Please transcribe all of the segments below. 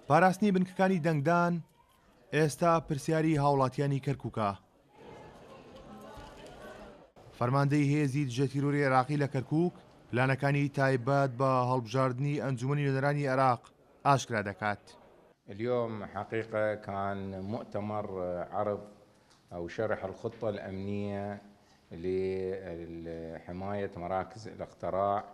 پاراستنی بنکەکانی دەنگدان ئێستا پرسیاری هاوڵاتیانی کەرکوکە. فەرماندەی هێزی دژەتیرۆری عێراقی لە کەرکوک پلانەکانی تایبەت بە هەڵبژاردنی ئەنجومەنی نوێنەرانی عێراق ئاشکرا دەکات. اليوم حقيقة كان مؤتمر عرض أو شرح الخطة الأمنية لحماية مراكز الاقتراع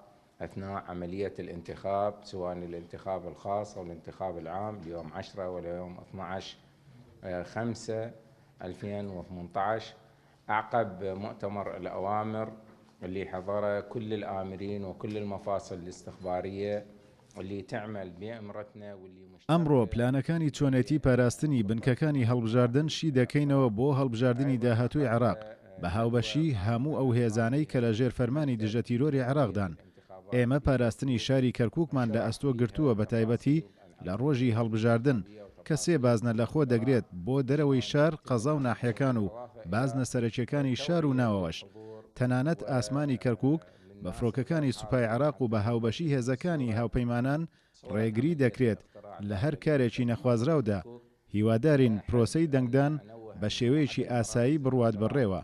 أثناء عملية الانتخاب سواء الانتخاب الخاص أو الانتخاب العام ليوم 10 وليوم 12 5 2018 أعقب مؤتمر الأوامر اللي حضره كل الآمرين وكل المفاصل الاستخبارية اللي تعمل بأمرتنا واللي ئەمڕۆ پلانەکانی چۆنێتی پاراستنی بنکەکانی هەڵبژاردن شی دەکەینەوە بۆ هەڵبژاردنی داهاتووی عێراق بە هاوبەشی هەموو ئەو هێزانەی کە لە ژێر فەرمانی دژە تیرۆری عێراقدان. ئێمە پاراستنی شاری کەرکوکمان لە ئەستۆ گرتووە بەتایبەتی لە ڕۆژی هەڵبژاردن کە سێ بازنە لەخۆ دەگرێت بۆ دەرەوەی شار قەزا و ناحیەکان و بازنە سەرەکیەکانی شار و ناوەوەش تەنانەت ئاسمانی کەرکوک بە فڕۆکەکانی سوپای عێراق و بە هاوبەشی هێزەکانی هاوپەیمانان ڕێگری دەکرێت لە هەر کارێکی نەخوازراودا، هیوادارین پرۆسەی دەنگدان بە شێوەیەکی ئاسایی بڕوات بەڕێوە.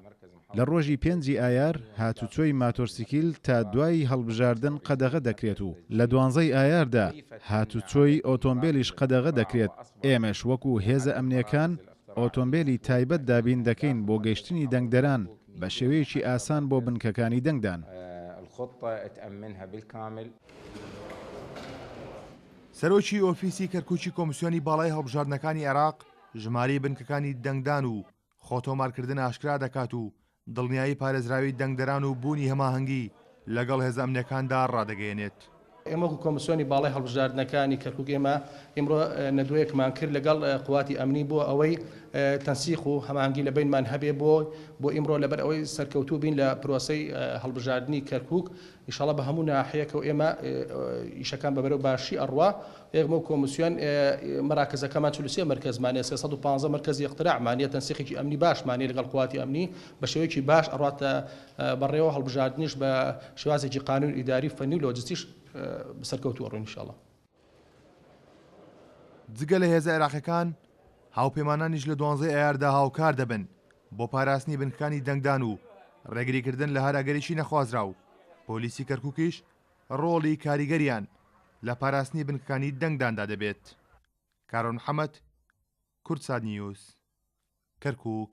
لە ڕۆژی پێنجی ئایار هاتوچۆی ماتۆرسیکیل تا دوای هەڵبژاردن قەدەغە دەکرێت و لە دوانزەی ئایاردا هاتوچۆی ئۆتۆمبێلیش قەدەغە دەکرێت، ئێمەش وەکو هێزە ئەمنییەکان ئۆتۆمبێلی تایبەت دابین دەکەین بۆ گەیشتنی دەنگدەران بە شێوەیەکی ئاسان بۆ بنکەکانی دەنگدان. سەرۆکی ئۆفیسی کەرکوکی کۆمسیۆنی باڵای هەڵبژاردنەکانی عێراق ژمارەی بنکەکانی دەنگدان و خۆتۆمارکردن ئاشکرا دەکات و دڵنیایی پارێزراوی دەنگدەران و بوونی هەماهەنگی لەگەڵ هێزە ئەمنییەکاندا ڕادەگەیەنێت. ئێمە وەکو کۆمسیۆنی باڵای هەڵبژاردنەکانی کەرکوک ئێمە ئیمڕۆ نەدوەیەکمان کرد لەگەڵ قواتی ئەمنی بۆ ئەوەی تەنسیق و هەماهەنگی لە بەینمان هەبێ بۆ بۆ ئیمڕۆ لەبەر ئەوەی سەرکەوتوو بین لە پرۆسەی هەڵبژاردنی کەرکوک ئیشاڵا بە هەموو ناحیەکەوە ئێمە ئیشەکان بە بەرەو باشی ئەڕوا. ئێمە و کۆمسیۆن مەراکزەکەمان 43 مەرکەزمان هەیە، 315 مەرکەزی ئیقتراعمان هەیە، تەنسیقێکی ئەمنی باشمان هەیە لەگەڵ قواتی ئەمنی بە شێوەیەکی باش ئەڕواتە بەڕێوە، هەڵبژاردنیش بە شێوازێکی قانون ئیداری و فەنی و لۆجستیش سەرکەوتوو ئەڕۆین ئیشاڵا. جگە لە هێزە عێراقیەکان، هاوپەیمانانیش لە دوانزەی ئایاردا هاوکار دەبن بۆ پاراستنی بنکەکانی دەنگدان و ڕێگریکردن لە هەر ئەگەرێکی نەخوازراو، پۆلیسی کەرکوکیش ڕۆڵی کاریگەریان لە پاراستنی بنکەکانی دەنگداندا دەبێت. کارۆن محەمەد، کوردسات نیوز، کەرکوک.